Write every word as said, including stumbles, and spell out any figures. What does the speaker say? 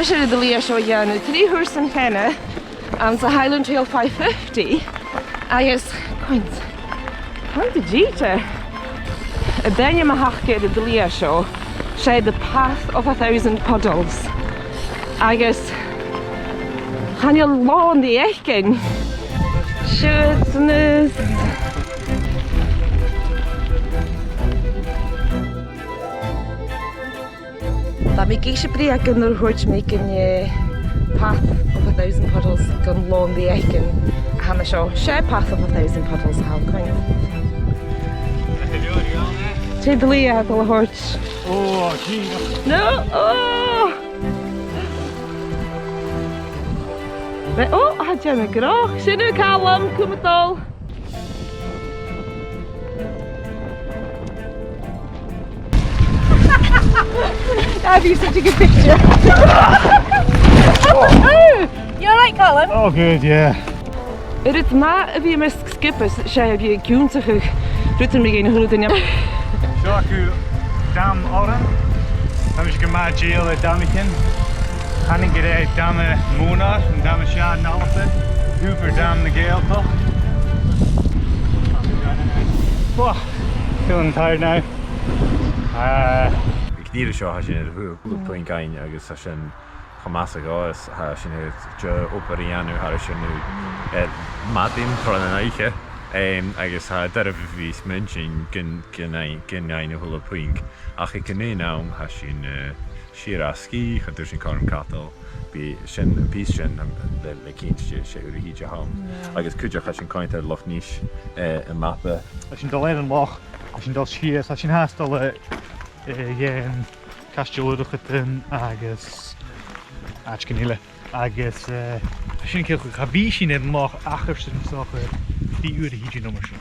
Seo an t-slighe seo a dhèanamh trì thuras an ceann anns a' Highland Trail five fifty, agus cuin, cuin a dh'fhaodte. An t-ainm a th' aca air an t-slighe seo, 's e The Path of a Thousand Puddles. Agus chan eil làn ri fhaicinn. Siuthad a-nis. Bha mi ag innse brèagha nuair a thuirt mi gun e Path of a Thousand Puddles gun làn ri fhaicinn. Tha mi seo, 's e Path of a Thousand Puddles a th' ann, cuin. 'S e an t-slighe a tha dol a thoirt. Oh, gee. No, oh! Right, oh, tha e a' dèanamh gnothach. Sin thu, Calum, cùm a' dol. That'd be such a good picture. You all right, Calum? Oh, good, yeah. Air an t-slighe a bhith am measg sgioba, 's e a bhith ag ionnsachadh rudan mu dheidhinn a h-uile duine. Seo agaibh Dam Oran. Tha mise gu math dèidheil air damaichean. Chanainn gur e Dam Mònar, an dam as fheàrr ann an Alba. Hoover Dam na Gàidhealtachd. Whoa, feeling tired now. Uh, Ag an ìre seo, tha sinn air a h-uile puing fhaighinn agus tha sin cho math 's a ghabhas, tha sinn air deagh obair a dhèanamh thairis air na, air madainn tron an oidhche, em, agus tha e doirbh a bhith a' smaointinn gun, gun fhaighinn, gun fhaighinn a h-uile puing. Ach aig an aon àm, tha sinn, eh, sìor fhasgaidh, chan eil sinn comasach càit a bheil, bidh sin, am pìos sin, am, le, le cinnt, 's e, 's e uair a thìde a th' ann. Yeah. Agus cuideachd, tha sinn a' coimhead air Loch Nis, eh, air mapa. Tha sinn a' dol air an loch, tha sinn a' dol sìos, tha sinn fhathast a' dol, eh, eh, dhan Caisteal Urchadan agus àiteachan eile. Agus, eh, tha sin a' ciallachadh, cha bhi sinn air an loch ach airson, 's dòcha, trì uairean a thìde no mar sin.